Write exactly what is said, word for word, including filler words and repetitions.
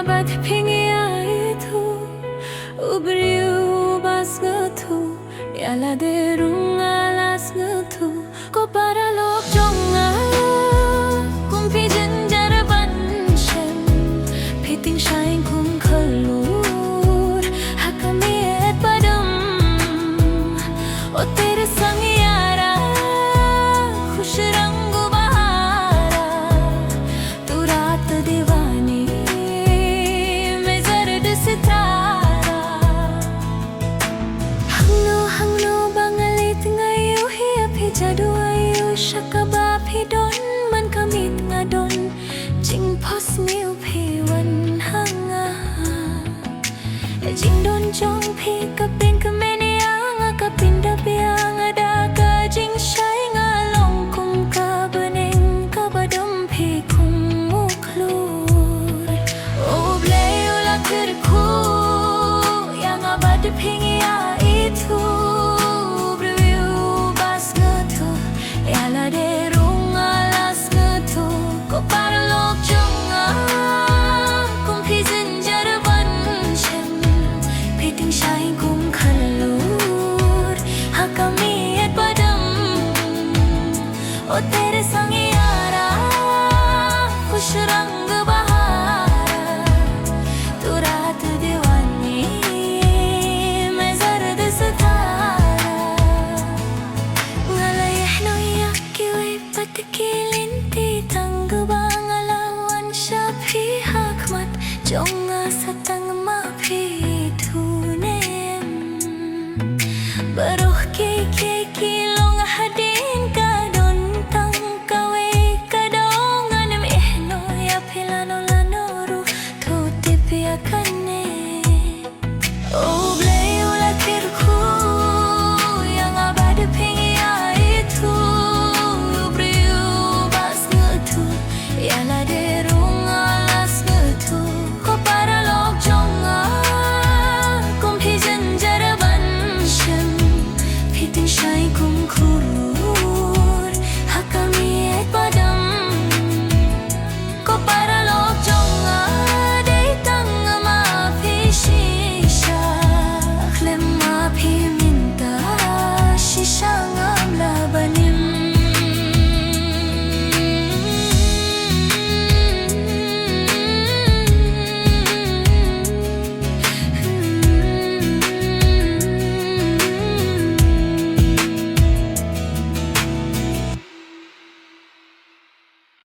Bad phi ngi ïa ithuh, u briew uba sngewthuh, ïa lade ruh nga la sngewthuh. Ko paralok jong nga, kum phi jynjar ban shem, phi tyngshaiñ kum khlur ha ka miet ba dum. O tere sangiara, khush rang gubahara, tu raat diwani mein zard sitara. Hangno hangno ba nga leit nga ïohi ïa phi, jadu aiu sha kaba phi don, man ka miet nga don jingphohsniew phi wan ha nga. Jingdon jong phi ka pynkmen ïa nga, ka pyndap ïa nga da ka jingshai, nga long kum ka bneng kaba dum, phi kum u khlur. U Blei u la kyrkhu ïa nga bad phi ngi ïa ithuh, u briew uba sngewthuh, ïa lade ruh nga la sngewthuh. Ko paralok jong nga, kum phi jynjar ban shem, phi tyngshaiñ kum khlur ha ka miet ba dum. O tere sangiara, khush rang gubahara, tu raat diwani mein zard sitara. Nga la ïehnoh ïa kiwei pat ki lynti, tang ba nga la wan sha phi, ha khmat jong nga sa tang ma phi, tu ne em? Baroh